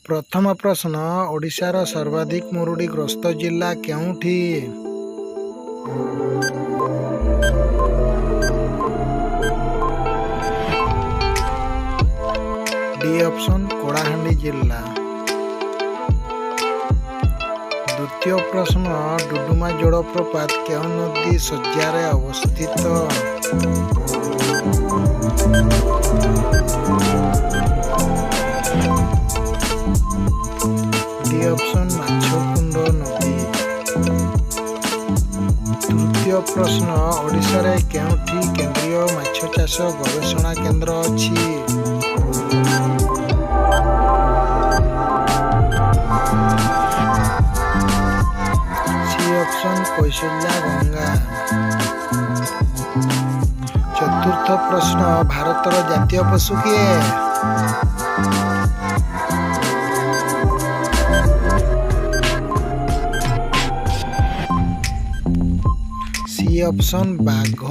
ପ୍ରଥମ ପ୍ରଶ୍ନ, ଓଡ଼ିଶାର ସର୍ବାଧିକ ମରୁଡ଼ିଗ୍ରସ୍ତ ଜିଲ୍ଲା କେଉଁଠି? ଡି ଅପସନ୍, କଳାହାଣ୍ଡି ଜିଲ୍ଲା। ଦ୍ୱିତୀୟ ପ୍ରଶ୍ନ, ଡୁଡୁମା ଜଳପ୍ରପାତ କେଉଁ ନଦୀ ଶଯ୍ୟାରେ ଅବସ୍ଥିତ? ଡି ଅପସନ୍, ମାଛକୁଣ୍ଡ ନଦୀ। ତୃତୀୟ ପ୍ରଶ୍ନ, ଓଡ଼ିଶାରେ କେଉଁଠି କେନ୍ଦ୍ରୀୟ ମାଛ ଚାଷ ଗବେଷଣା କେନ୍ଦ୍ର ଅଛି? C option, Kaushalya Ganga. ଚତୁର୍ଥ ପ୍ରଶ୍ନ, ଭାରତର ଜାତୀୟ ପଶୁ କିଏ? ସି ଅପସନ୍, ବାଘ।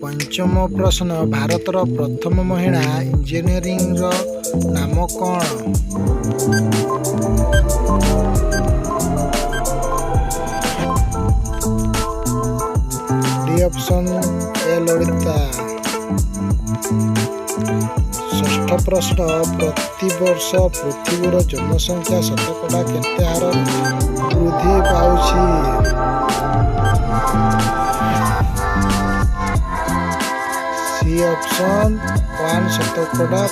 ପଞ୍ଚମ ପ୍ରଶ୍ନ, ଭାରତର ପ୍ରଥମ ମହିଳା ଇଞ୍ଜିନିୟରିଂର ନାମ କ'ଣ? ଡି ଅପସନ୍, ଏ ଲଳିତା। ଷଷ୍ଠ ପ୍ରଶ୍ନ, ପ୍ରତିବର୍ଷ ପୃଥିବୀର ଜନସଂଖ୍ୟା ଶତକଡ଼ା କେତେ ହାର ବୃଦ୍ଧି ପାଉଛି? ସି ଅପସନ୍, 1 ଶତକଡ଼ା।